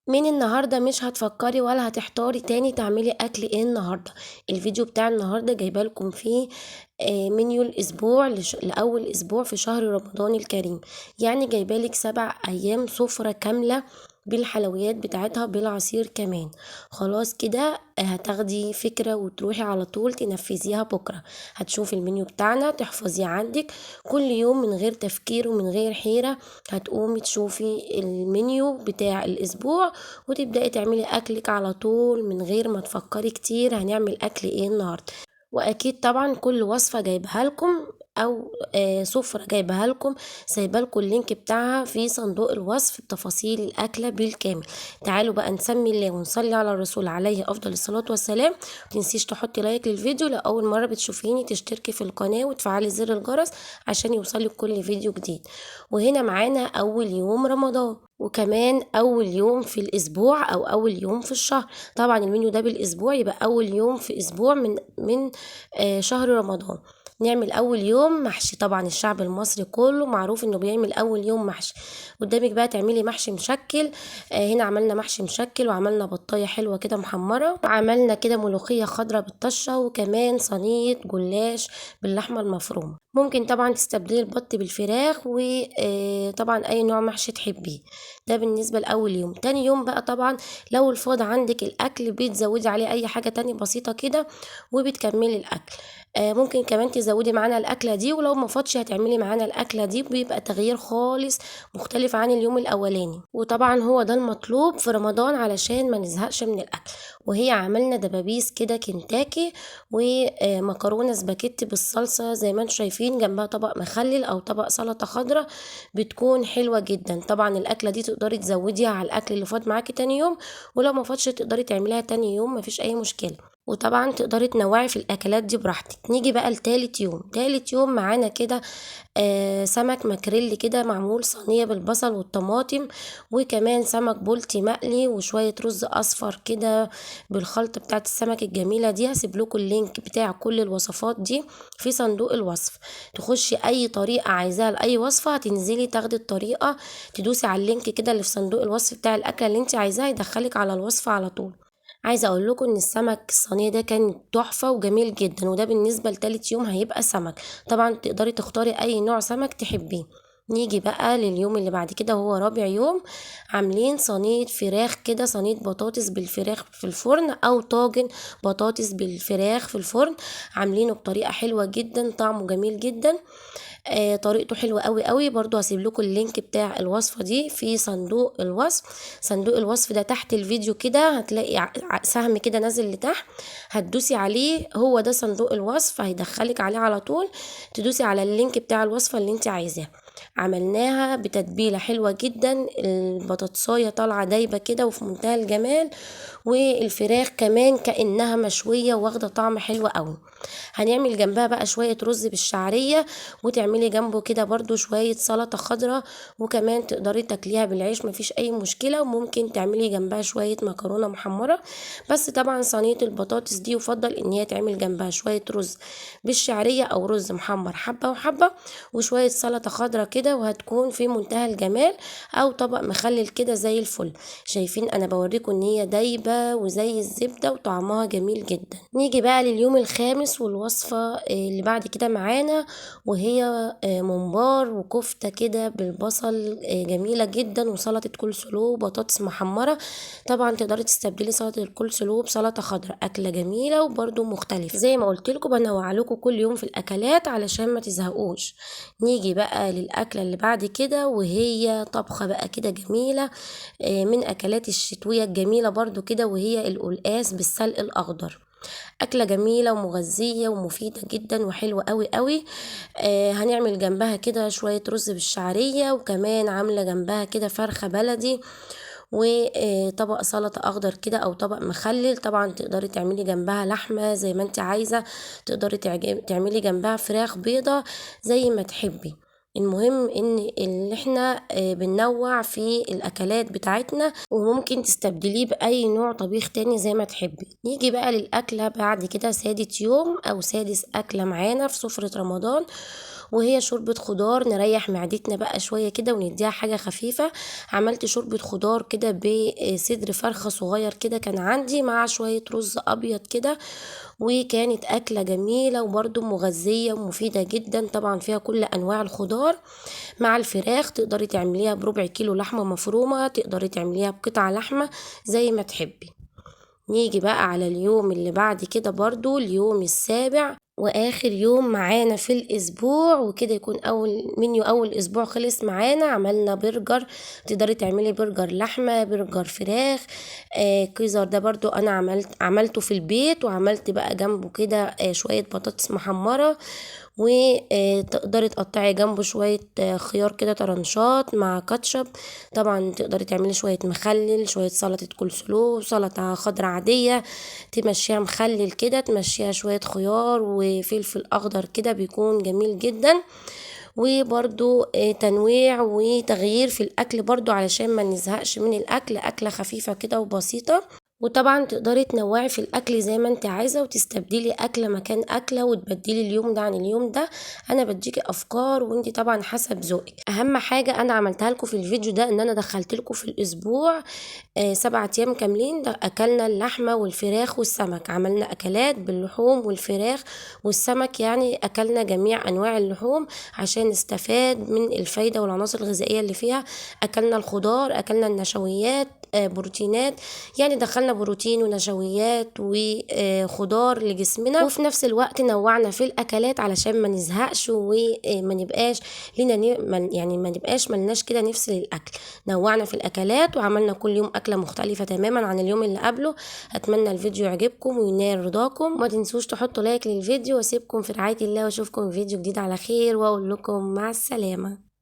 من النهارده مش هتفكري ولا هتحتاري تاني تعملي اكل ايه النهارده. الفيديو بتاع النهارده جايبه لكم فيه منيو الاسبوع لاول اسبوع في شهر رمضان الكريم، يعني جايبالك 7 ايام سفره كاملة بالحلويات بتاعتها بالعصير كمان. خلاص كده هتاخدي فكرة وتروحي على طول تنفذيها بكرة. هتشوفي المنيو بتاعنا تحفظيه عندك كل يوم من غير تفكير ومن غير حيرة. هتقومي تشوفي المنيو بتاع الاسبوع وتبدأي تعملي اكلك على طول من غير ما تفكري كتير هنعمل اكل ايه النهاردة. واكيد طبعا كل وصفة جايبها لكم او سفرة جايبها لكم سايبه لكم ال link بتاعها في صندوق الوصف بتفاصيل الاكلة بالكامل. تعالوا بقى نسمي الله ونصلي على الرسول عليه افضل الصلاة والسلام. متنسيش تحطي like للفيديو لو اول مرة بتشوفيني، تشتركي في القناة وتفعلي زر الجرس عشان يوصلك كل فيديو جديد. وهنا معانا اول يوم رمضان، وكمان اول يوم في الاسبوع او اول يوم في الشهر. طبعا المنيو ده بالاسبوع، يبقى اول يوم في اسبوع من شهر رمضان. نعمل اول يوم محشي. طبعا الشعب المصري كله معروف انه بيعمل اول يوم محشي. قدامك بقى تعملي محشي مشكل. هنا عملنا محشي مشكل وعملنا بطايه حلوة كده محمرة، وعملنا كده ملوخية خضراء بالطشه، وكمان صينية جلاش باللحمه المفرومه. ممكن طبعا تستبدلي البط بالفراخ، وطبعا اي نوع محشي تحبيه. ده بالنسبة لاول يوم. تاني يوم بقى طبعا لو الفاضي عندك الاكل بتزودي عليه اي حاجة تانية بسيطة كده وبتكملي الاكل. ممكن كمان تزودي معانا الاكلة دي، ولو ما فاتش هتعملي معانا الاكلة دي، بيبقى تغيير خالص مختلف عن اليوم الاولاني. وطبعا هو ده المطلوب في رمضان علشان ما نزهقش من الاكل. وهي عملنا دبابيس كده كنتاكي ومكرونه سباكيتي بالصلصه زي ما انتم شايفين، جنبها طبق مخلل او طبق سلطة خضراء، بتكون حلوة جدا. طبعا الاكلة دي تقدري تزوديها على الاكل اللي فات معاكي تاني يوم، ولو ما فاتش تقدري تعمليها تاني يوم، مفيش اي مشكلة. وطبعا تقدري تنوعي في الاكلات دي براحتك. نيجي بقى لتالت يوم. تالت يوم معانا كده سمك ماكريل كده معمول صينية بالبصل والطماطم، وكمان سمك بولتي مقلي، وشوية رز اصفر كده بالخلطه بتاعت السمك الجميلة دي. هسيب لكم ال link بتاع كل الوصفات دي في صندوق الوصف. تخشي اي طريقه عايزاها لاي وصفه هتنزلي تاخدي الطريقة، تدوسي على ال link كده اللي في صندوق الوصف بتاع الاكلة اللي انت عايزاها، يدخلك على الوصفة على طول. عايزه اقول لكم ان السمك الصينية ده كان تحفة وجميل جدا، وده بالنسبة لتالت يوم هيبقى سمك. طبعا تقدري تختاري اي نوع سمك تحبيه. نيجي بقى لليوم اللي بعد كده، هو رابع يوم. عاملين صينية فراخ كده، صينية بطاطس بالفراخ في الفرن او طاجن بطاطس بالفراخ في الفرن. عاملينه بطريقة حلوة جدا، طعمه جميل جدا، طريقته حلوة قوي قوي. برضو هسيب لكم ال link بتاع الوصفة دي في صندوق الوصف. صندوق الوصف ده تحت الفيديو كده هتلاقي سهم كده نازل لتحت، هتدوسي عليه، هو ده صندوق الوصف، هيدخلك عليه على طول. تدوسي على ال link بتاع الوصفة اللي انت عايزاها. عملناها بتتبيله حلوة جدا، البطاطسايه طالعه دايبه كده وفي منتهى الجمال، والفراخ كمان كانها مشوية واخده طعم حلو قوي. هنعمل جنبها بقى شوية رز بالشعريه، وتعملي جنبه كده برضو شوية سلطة خضراء، وكمان تقدري تاكليها بالعيش مفيش اي مشكلة. وممكن تعملي جنبها شوية مكرونه محمرة، بس طبعا صينية البطاطس دي يفضل ان هي تعمل جنبها شوية رز بالشعريه او رز محمر حبه وحبه، وشوية سلطة خضراء كده، وهتكون في منتهى الجمال، او طبق مخلل كده زي الفل. شايفين انا بوريكم ان هي دايبه وزي الزبدة وطعمها جميل جدا. نيجي بقى لليوم الخامس والوصفه اللي بعد كده معانا، وهي ممبار وكفته كده بالبصل جميلة جدا، وسلطة كول سلو وبطاطس محمرة. طبعا تقدري تستبدلي سلطة الكول سلو بسلطه خضراء، اكله جميلة وبرده مختلفة. زي ما قلت لكم بنوع لكم كل يوم في الاكلات علشان ما تزهقوش. نيجي بقى للاكله اللي بعد كده، وهي طبخه بقى كده جميلة، من اكلات الشتوية الجميلة برده كده، وهي القلقاس بالسلق الاخضر. اكله جميلة ومغذيه ومفيدة جدا وحلوه قوي قوي. هنعمل جنبها كده شوية رز بالشعريه، وكمان عامله جنبها كده فرخة بلدي، وطبق سلطة اخضر كده او طبق مخلل. طبعا تقدري تعملي جنبها لحمه زي ما انت عايزه، تقدري تعملي جنبها فراخ بيضة زي ما تحبي. المهم ان اللي احنا بننوع في الاكلات بتاعتنا، وممكن تستبدليه باي نوع طبيخ تاني زي ما تحبي. نيجي بقى للاكله بعد كده، سادس يوم او سادس اكله معانا في سفره رمضان، وهي شوربة خضار. نريح معدتنا بقى شوية كده ونديها حاجة خفيفة. عملت شوربة خضار كده بصدر فرخة صغير كده كان عندي، مع شوية رز ابيض كده، وكانت اكله جميلة وبرده مغذيه ومفيدة جدا. طبعا فيها كل انواع الخضار مع الفراخ. تقدري تعمليها بربع كيلو لحمه مفرومه، تقدري تعمليها بقطع لحمه زي ما تحبي. نيجي بقى على اليوم اللي بعد كده، برضو اليوم السابع واخر يوم معانا في الاسبوع، وكده يكون اول منيو اول اسبوع خلص معانا. عملنا برجر، تقدري تعملي برجر لحمه، برجر فراخ، كيزر ده برضو انا عملته في البيت، وعملت بقى جنبه كده شوية بطاطس محمرة، وتقدري تقطعي جنبه شوية خيار كده طرنشات مع كاتشب. طبعا تقدري تعملي شوية مخلل، شوية سلطة كولسلو، سلطة خضراء عادية تمشيها مخلل كده، تمشيها شوية خيار وفلفل اخضر كده، بيكون جميل جدا. وبرضو تنويع وتغيير في الاكل برضو علشان ما نزهقش من الاكل، اكله خفيفة كده وبسيطة. وطبعا تقدري تنوعي في الاكل زي ما انت عايزه، وتستبدلي اكله مكان اكله، وتبدلي اليوم ده عن اليوم ده. انا بديكي افكار وانت طبعا حسب ذوقك. اهم حاجة انا عملتها لكم في الفيديو ده ان انا دخلت لكم في الاسبوع 7 ايام كاملين. ده اكلنا اللحمة والفراخ والسمك، عملنا اكلات باللحوم والفراخ والسمك، يعني اكلنا جميع انواع اللحوم عشان نستفاد من الفايدة والعناصر الغذائية اللي فيها. اكلنا الخضار، اكلنا النشويات، بروتينات، يعني دخلنا بروتين ونشويات وخضار لجسمنا، وفي نفس الوقت نوعنا في الاكلات علشان ما نزهقش وما نبقاش لينا يعني ما نبقاش ملناش كده نفس للاكل. نوعنا في الاكلات وعملنا كل يوم اكله مختلفة تماما عن اليوم اللي قبله. اتمنى الفيديو يعجبكم وينال رضاكم، وما تنسوش تحطوا لايك للفيديو، واسيبكم في رعاية الله، واشوفكم في فيديو جديد على خير، واقول لكم مع السلامة.